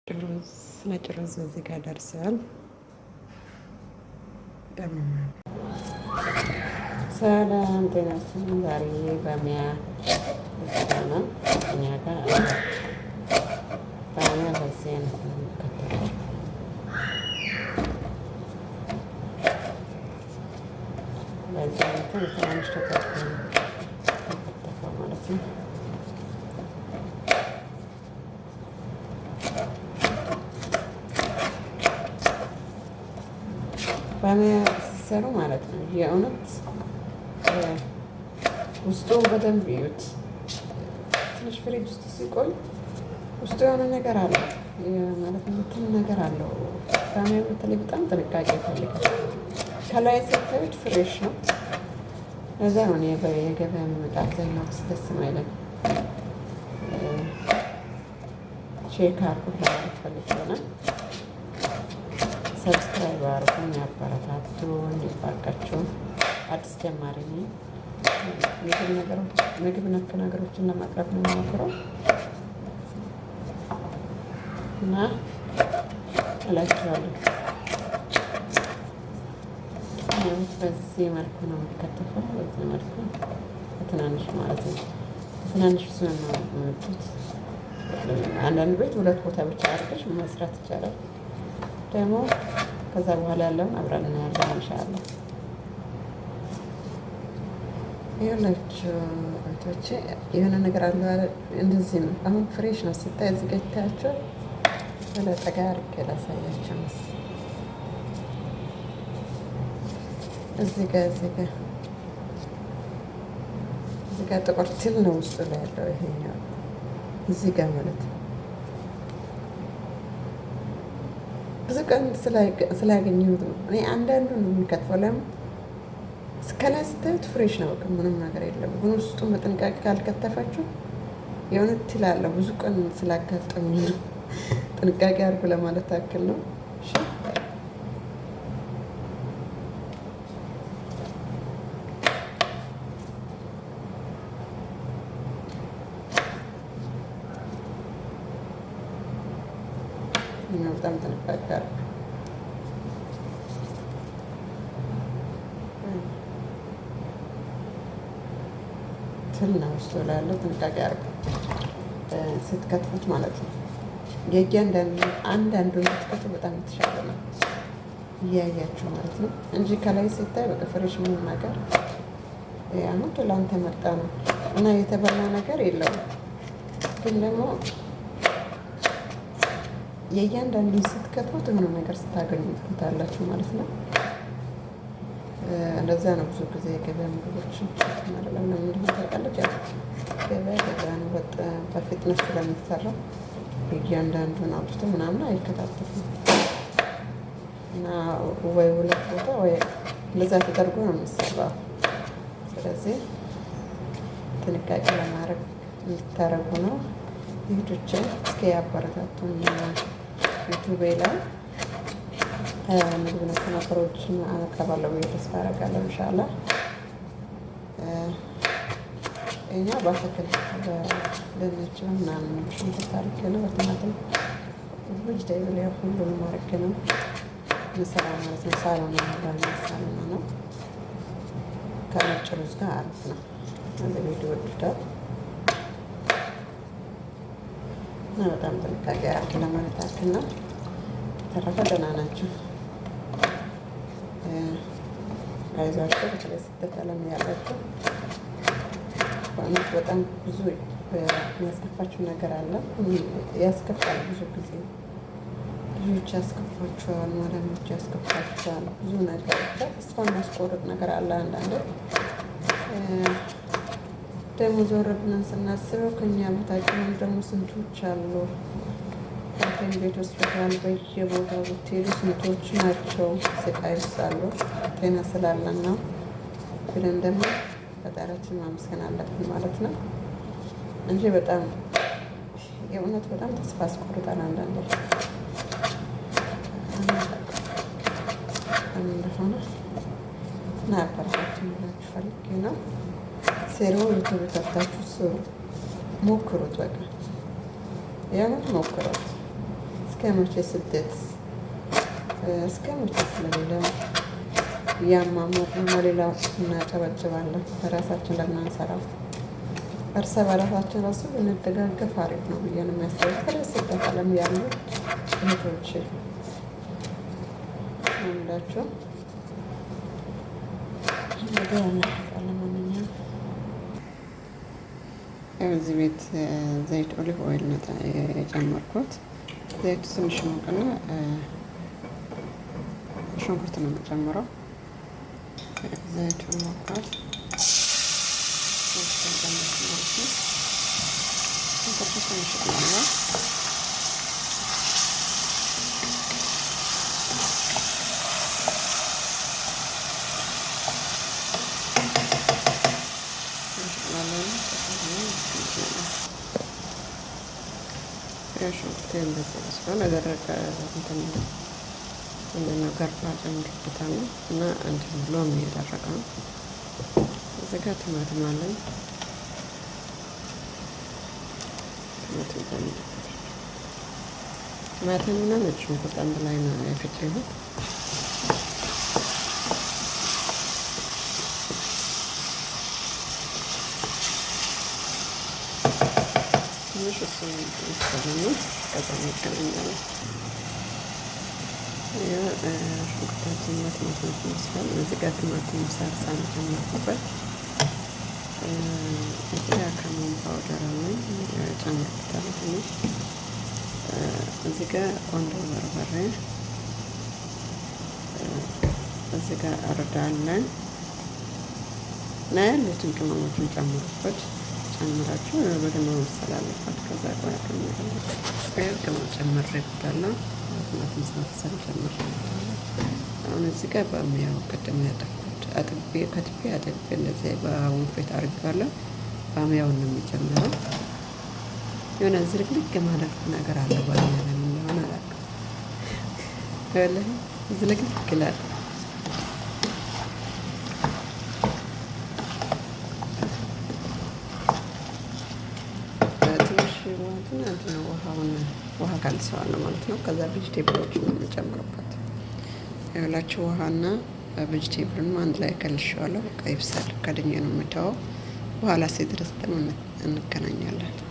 ሩዝ ነጭ ሩዝ እዚህ ጋር ደርሰዋል። ሰላም ጤና ይስጥልኝ። ዛሬ ባሚያ ልሰራ ነው። እኛ ጋር ባሚያ በዚህ አይነት ነው የሚከተለው። በዚህ አይነት በትናንሽ ተከትፎ ነው የሚከተፈው ማለት ነው። ባሚያ ሲሰሩ ማለት ነው የእውነት ውስጡ በደንብ እዩት። ትንሽ ፍሪጅ ውስጥ ሲቆይ ውስጡ የሆነ ነገር አለው ማለት እንትን ነገር አለው። ባሚያ በተለይ በጣም ጥንቃቄ ይፈልጋል። ከላይ ስታዩት fresh ነው። ለዛ ነው እኔ የገበያ የሚመጣ አብዛኛው ደስ የማይለኝ። Check አድርጉት ለማለት ፈልጌ ነው። Subscribe አድርጉኝ፣ አበረታቱኝ እባካችሁን። አዲስ ጀማሪ ነኝ። ምግብ ነገሮች ምግብ ነክ ነገሮችን ለማቅረብ ነው የምሞክረው እና እላችኋለሁ። በዚህ መልኩ ነው የሚከተፈው። በዚህ መልኩ በትናንሽ ማለት ነው። በትናንሽ ሲሆን ነው የሚወዱት። አንዳንድ ቤት ሁለት ቦታ ብቻ አድርገሽ መስራት ይቻላል። ደግሞ ከዛ በኋላ ያለውን አብረን እናያለን ኢንሻአላህ። ይኸውላችሁ እህቶቼ የሆነ ነገር አለው አለ እንደዚህ ነው። አሁን fresh ነው ሲታይ እዚህ ጋር ይታያቸዋል። ወደ ጠጋ አድርጌ ላሳያቸው መስ እዚህ ጋር ጥቁር ትል ነው ውስጡ ላይ ያለው ይሄኛው እዚህ ጋር ማለት ነው። ብዙ ቀን ስላገኘሁት ነው። እኔ አንዳንዱን ነው የሚከትፈው። ለምን ከላይ ስታዩት fresh ነው፣ በቃ ምንም ነገር የለም። ግን ውስጡን በጥንቃቄ ካልከተፋችሁ የሆነ ትል አለው። ብዙ ቀን ስላጋጠመኝ ነው። ጥንቃቄ አድርጉ ለማለት ያክል ነው። እሺ፣ በጣም ጥንቃቄ አድርጉ። ትል ነው ውስጡ ላይ ያለው፣ ጥንቃቄ አድርጉ ስትከትፉት ማለት ነው። የእያንዳንዱ አንዳንዱን ብትከትፉ በጣም የተሻለ ነው፣ እያያችሁ ማለት ነው እንጂ ከላይ ሲታይ በቃ fresh ምንም ነገር አሁን ትላንት የመጣ ነው እና የተበላ ነገር የለውም። ግን ደግሞ የእያንዳንዱን ስትከትፉት የሆነ ነገር ስታገኙበታላችሁ ማለት ነው። እንደዛ ነው ብዙ ጊዜ የገበያ ምግቦችን ማለት ለምን እንደሆነ ታውቃለች። ያው ገበያ ገበያ ነው፣ በፍጥነት ስለሚሰራ እያንዳንዱን አውጥቶ ምናምን አይከታተፍም እና ወይ ሁለት ቦታ ወይ እንደዛ ተደርጎ ነው የሚሰራው። ስለዚህ ጥንቃቄ ለማድረግ እንድታረጉ ነው። እህቶቼ እስኪ ያበረታቱኝ። ዩቱቤ ላይ ምግብ ነክ ነገሮችን አቀርባለሁ ብዬ ተስፋ አደርጋለሁ ኢንሻአላህ። እኛ በአትክልት በድንች ምናምን ሽንኩርት አድርጌ ነው፣ በቲማቲም vegetable ያው ሁሉንም አድርጌ ነው የምሰራው ማለት ነው። ሳሎና ሳሎና ነው፣ ከነጭ ሩዝ ጋር አሪፍ ነው። እዚህ ቤት ይወዱታል እና በጣም ጥንቃቄ አድርጉ ለማለት ያክል ነው። በተረፈ ደህና ናቸው። አይዟቸው። በተለይ ስደት ዓለም ያላቸው በእውነት በጣም ብዙ የሚያስከፋቸው ነገር አለ። ያስከፋል። ብዙ ጊዜ ልጆች ያስከፋቸዋል፣ ማዳሞች ያስከፋቸዋል። ብዙ ነገር ብቻ ተስፋ የሚያስቆርጥ ነገር አለ። አንዳንዴ ደግሞ ዞር ብለን ስናስበው ከኛ በታች ደግሞ ስንቶች አሉ። ሐኪም ቤት፣ ሆስፒታል፣ በየቦታው ብትሄዱ ስንቶች ናቸው ስቃይ ውስጥ አሉ። ጤና ስላለን ነው ብለን ደግሞ ፈጣሪያችን ማመስገን አለብን ማለት ነው እንጂ በጣም የእውነት በጣም ተስፋ አስቆርጣል አንዳንዴ እንደሆነ እና አበረታችን ብላችሁ ፈልጌ ነው። ስሩ፣ ዩቱብ ከፍታችሁ ስሩ፣ ሞክሩት። በቃ የእውነት ሞክሩት። እስከ መቼ ስደት፣ እስከ መቼ ስለሌለው እያማሞቅን ለሌላው እናጨበጭባለን? በራሳችን ለምን አንሰራም? እርሰ በራሳችን ራሱ ብንደጋገፍ አሪፍ ነው ብዬ ነው የሚያስበው። በተለይ ስደት ዓለም ያሉ እህቶች ምላቸው ነገር ለማንኛውም እዚህ ቤት ዘይት olive oil ነው የጨመርኩት። ዘይቱ ትንሽ ሞቅና ሽንኩርት ነው የምጨምረው። ዘይቱ ሞቋል። ሽንኩርት ጨመርኩ ማለት ነው። ሽንኩርቱ ትንሽ ይቅላል። ሽንኩርት እንደዚህ በስሏል። የደረቀ እንትን ምንድነው ገርባ ጨምሬበታለሁ እና እንትን ሎሚ የደረቀ ነው። እዚህ ጋር ቲማቲም አለኝ። ቲማቲም ጨምሬበታለሁ። ቲማቲም እና ነጭ ሽንኩርት አንድ ላይ ነው የፈጨሁት። ትንሽ እሱ ይበስልና ከዛ እንገናኛለን። ሽንኩርታችን እና ቲማቲማችን በስሏል። እዚህ ጋር ቲማቲም ሳልሳ ነው የጨመርኩበት። እዚህ ጋር cumin powder አለኝ ጨምርበታለሁ ትንሽ። እዚህ ጋር ቆንዶ በርበሬ፣ እዚህ ጋር እርድ አለን እና ያሉትን ቅመሞችን ጨምሩበት። ጨምራችሁ በደንብ መብሰል አለበት። ከዛ ቆያ ቅመም ጨምሬበታለሁ። ቲማቲም ሳልሳ ጨምሬበታለሁ። አሁን እዚህ ጋር ባሚያው ቅድም ያጠብኩት አጥቤ ከትፌ አጥቤ እንደዚህ በወንፊት አድርጌዋለሁ። ባሚያውን ነው የሚጨምረው። የሆነ ዝልግልግ የማለት ነገር አለው ባሚያ ለምን እንደሆነ አላውቅም። ወላሂ ዝልግልግ ይላል። ትንሽ እንትን ውሃውን ውሃ ካልሰዋለሁ ማለት ነው። ከዛ vegetable ኦችን ነው የምጨምርበት። ይኸውላችሁ ውሃና vegetable ኡንም አንድ ላይ ከልሼዋለሁ። በቃ ይብሰል። ከድኜ ነው የምተወው። በኋላ ሲደርስ ደግሞ እንገናኛለን።